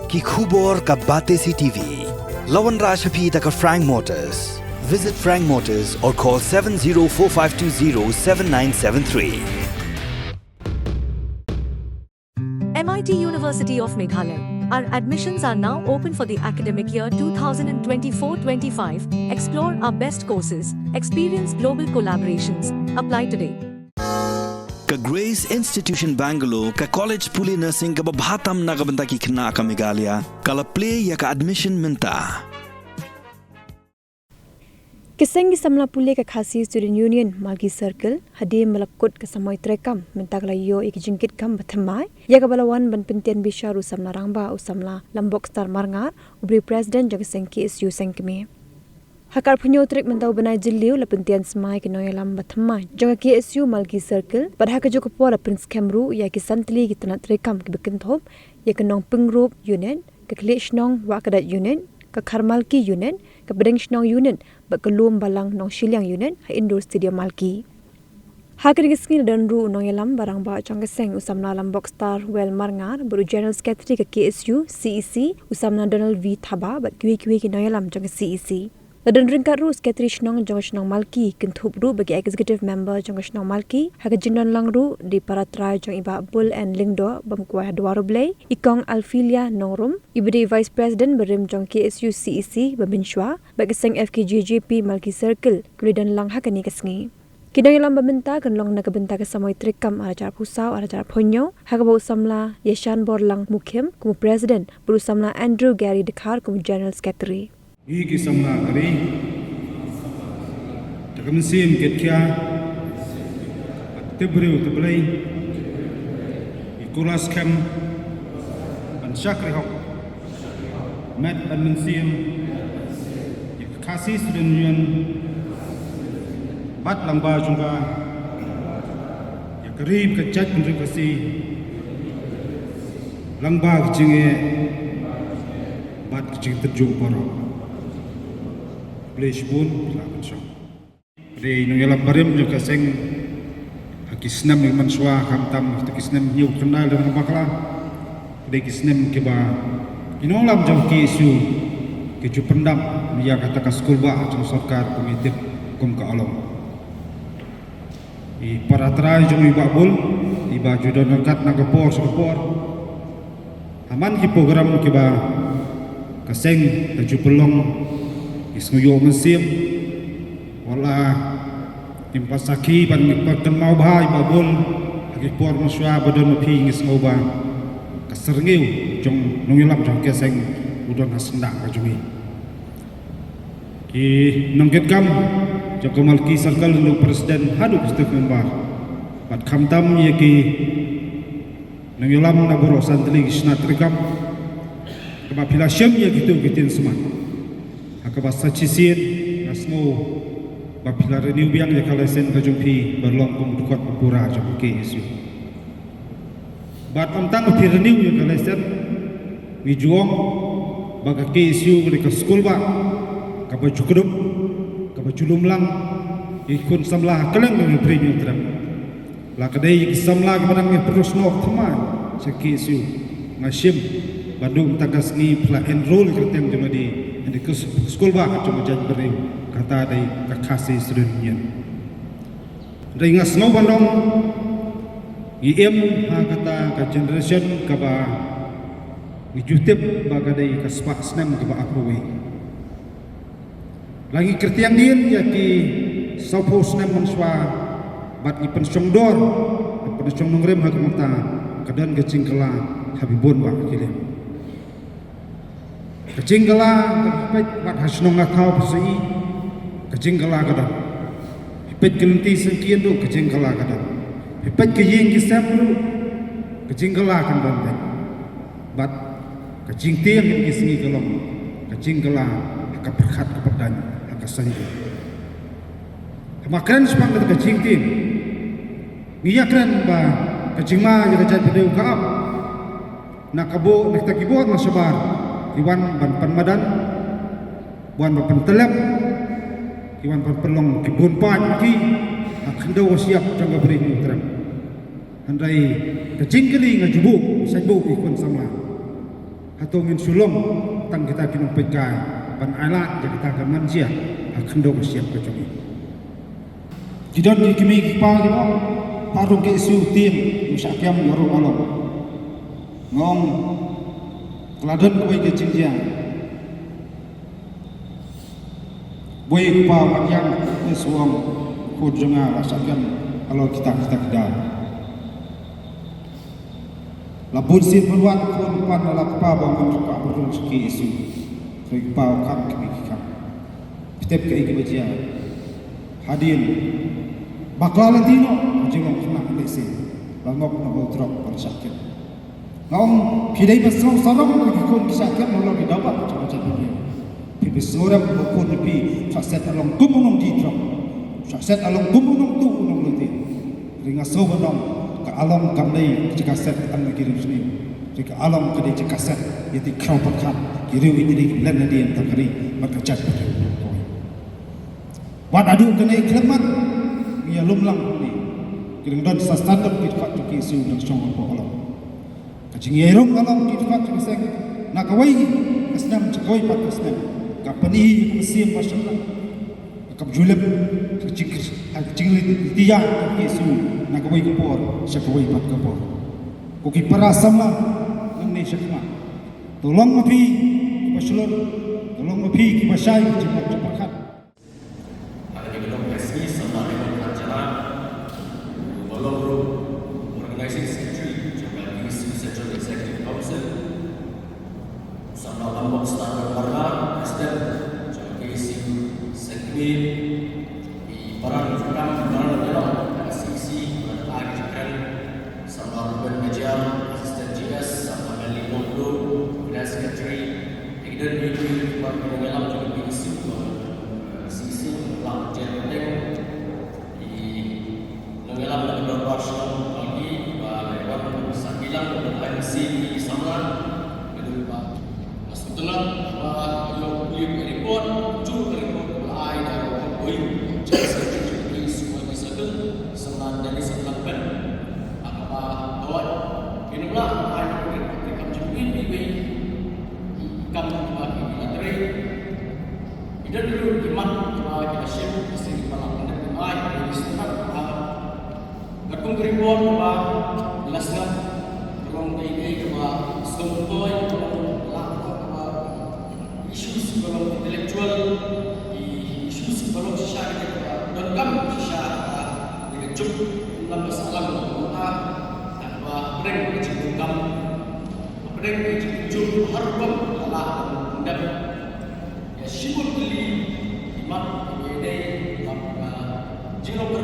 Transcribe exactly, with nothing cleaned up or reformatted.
Ki khubor ka Batesi T V. La wanrah sha phi da ka Frank Motors. Visit Frank Motors or call seven zero four five two zero seven nine seven three. M I T University of Meghalaya. Our admissions are now open for the academic year two thousand twenty-four twenty-five. Explore our best courses, experience global collaborations. Apply today. Ka Grace Institution Bangalore, ka college pule nursing kaba bha tam na ka bynta ki khynnah ka Meghalaya, ka la plie ïa ka admission mynta. Ki seng ki samla pule ka Khasi Student Union Malki Circle hadien ba la kut ka samoi treikam mynta ka la ïoh ïa ki jingkitkam ba thymmai, ïa kaba la wan ban pyntian bishar u samla rangbah u samla Lambok Star Marngar, u briew president jong ka seng K S U seng kmie. Ha ka arphew hynñiew tarik mynta u bnai Jylliew la pyntian smai ki nongïalam ba thymmai jong ka K S U Malki Circle, bad ha kajuh ka por la pynskhem ruh ïa ki san tylli ki tnat treikam kiba kynthup ïa ka Nongpyngrope Unit, ka Khlieh Shnong Wahkdat Unit, ka Kharmalki Unit, ka Pdeng Shnong Unit bad ka Lum Balang Nongshiliang Unit ha Indoor Stadium Malki. Ha kane ka sngi la don ruh u nongïalam ba rangbah jong ka seng u samla Lambok Star Well Marngar bad u General Secretary ka K S U C E C u samla Donald V Thabah bad kiwei kiwei ki nongïalam jong ka C E C. La don ryngkat ruh u Secretary Shnong jong ka shnong Malki, kynthup ruh bad ki Executive Member jong ka shnong Malki, ha ka jingdon lang ruh da i para trai jong i Bah Bull N Lyngdoh Bamkwai Hadwar U Blei, i Kong Alphelia Nongrum, iba dei i Vice President barim jong ka K S U C E C ba mynshuwa, bad ka seng F K J J P Malki Circle, ki la don lang ha kane ka sngi. Ki nongïalam ba mynta kan long na ka bynta ka samoi treikam ar hajar arphew saw ar hajar arphew hynñiew, ha kaba u samla Ïashanborlang Mukhim kum u President bad u samla Andrew Gary Dkhar kum u General Secretary. Ngi ki samla ka ri, da ka mynsiem kit khia, tip briew tip Blei, ngi kular skhem ban shakri hok met bad mynsiem ïa ka Khasi Student Union bad lyngba jong ka, ïa ka ri bad ka jaitbynriew Khasi lyngba ka jingeh bad ka jingtynjuh baroh. Khublei shibun, la pynshong. Ka dei nongïalam barim jong ka seng ha ki snem mynshwa, khamtam ha ki snem hynñiew khyndai lane bakla. Ka dei ki snem kiba ki nongïalam jong ka K S U ki ju pyndap ïa kata ka skulbah jong sorkar kum i tip kum ka Along. I para trai jong i Bah Bull, iba ju don ryngkat na ka por sha ka por. Ha man ki program kiba ka seng ka ju pynlong, ki sngew ïoh mynsiem, wat la kim pat sakhi ban, kim pat kynmaw bha i Bah Bull, ha ki por mynshuwa ba don ma phi ngi sngew ba ka syrngiew jong nongïalam jong ka seng u don ha syndah ka jong ngi. Ki nongkitkam jong ka Malki Circle, naduh president haduh ka state member, bad khamtam ïa ki nongïalam na baroh san tylli ki tnat treikam, kaba phi la shim ïa kito ki ktien smat, ha kaba sa shisien nga sngew ba phi la renew biang ïa ka license ka jong phi ban long kum u dkhot ba pura jong ka K S U. Bad ym tang ba phi renew ïa ka license, ngi ju ong ba ka K S U ka dei ka skulbah kaba ju kdup, kaba ju lumlang ïa ki khun samla ha kylleng ka Ri Bri Hynñiewtrep. La ka dei ki samla kiba dang ïa pynroi snoh thymmai sha ka K S U, nga shim ba naduh mynta ka sngi phi la enroll ïa ka kyrteng jong lade ha ka skulbah jong ka jaitbynriew, kata dei ka Khasi Student Union. Hynrei nga sngew ban ong ngi im ha kata ka generation kaba ngi ju tip ba ka dei ka spah snem kaba arphew wei. La ngi kyrtiang dien ïa ki sawphew snem mynshuwa bad ngi pynshong dor, ngi pynshong nongrim ha ka bynta ka don ka jingkylla ha bun bah ki liang. Ka jingkylla ka peit wat ha shnong ha thaw phi sa i, ka jingkylla ka don. Phi peit ka lynti syngkien ruh ka jingkylla ka don. Phi peit ka ïing ki sem ruh ka jingkylla kan don beit. Bad ka jingtieng ha ki sngi ka long ka jingkylla ha ka pyrkhat ka pyrdain ha ka saiñ. Haba kren shaphang kata ka jingtieng, ngi ïakren ba ka jingma ïa ka jaitbynriew ka ap. Na ka bor, na kita ki bor na shabar ki wan ban pynmadan, wan ban pyntyllep, ki wan ban pynlong ki bun paid ki ha khyndew ka shyiap jong ka Bri Hynñiewtrep. Hynrei ka jingkylli nga ju buh, sait buh ïa ki khun samla. Hato ngin shu long tang kita ki nongpeitkai ban ailad ïa kita ka manjia ha khyndew ka shyiap ka jong ngi? Ki don ki kmie ki kpa kiba pat ruh ki ïohi tieng, ym shah kem ïa ruh halor. Nga ong ka la don kawei ka jingjia. Boi kpa, wat ïeng, ngi shu ong khun jong nga la shah kem halor kita kita ki daw. La bun sien bun wat khun pan la kpa ba ngan jukah ba rung sha K S U. Hynrei kpa u khang kmie ki khang. Phi tip kaei kaba jia? Hadien bakla lynti noh ka jinglong khynnah lehse la ngop noh ha u trok ban shah kem. Nga ong phi dei ban sngew sarong ïa ki khun ki shah kem halor ki daw ba jong ka jaitbynriew. Phi, phi sngewrem ba u khun jong phi shah set along kum u nongdie trok, shah set along kum u nongtuh u nonglynti. Hynrei nga sngew ban ong ka along kam dei jaka set tang na ki riewsniew. Hynrei ka along ka dei jaka set ïa ki khraw pyrkhat ki riew, ïa ki dei ki len hadien tang ka ri bad ka jaitbynriew. Wat haduh kane khlem mat ngi ïalum lang hangne. Ki dang don sa standard ki dkhot jong K S U dang shong hapoh halor. Ka jingïairung halor ki dkhot jong ka seng na kawei ka snem sha kawei pat ka snem ka pyni ïa ka mynsiem ba shemphang. Ka kam ju lip ka jing, ka jingleit ïa ka K S U na kawei ka por sha kawei pat ka por. Ko ki para samla nangne shakhmat, to long ma phi kiba shlur, to long ma phi kiba shai ka jingmut jingpyrkhat. Hynrei ki long S E samla Raymond Kharjara, uba long ruh Organizing Secretary jong ka K S U Central Executive Council, samla Lambok Star Marma, President jong ka K S U Seng Kmie, ki para nongtrei kam, ki para nongïalam ka C E C, ki para nongtrei kam, samla Ruben Majiar, Assistant G S, samla Melly Monto, Finance Secretary, ki don ki, ki para nongïalam jong ka C E C, ba, eh, C E C, ba la jen teng, ki nongïalam na ka dorbar shnong, ba ki, ba la wan sa bilang, ba la wan sa ki samla, ki don ba Nga sngewtynnat ba nga ïoh copy ka report, jur ka report ba la ai da u Chief Secretary jong ka K S U West Jaintia Hills, Samla Dennis Samla Ben. Ha kaba ka wad, ki nonglah ai ka report, ka kam jingim iwei i kam kiba ki la trei. Ki don ruh ki mat kiba ki la shim, ki seng kiba la pyndep ki mai, ki sngewtynnat ba katkum ka report kaba la sngap, ka long kaei kaei kaba sngewthuh, ka long la, ka long kaba issues, ka long intellectual, ki issues, ka long shisha, ka long donkam shisha, ka long ka juk, ka long ka sahlang, ka long ka, kaba pyrshang ka jingdonkam, ka pyrshang ka jingjuk, har rukom ka la, ka long ka Ïa shibun tylli ki mat kiba ïadei bad ka jinglong ka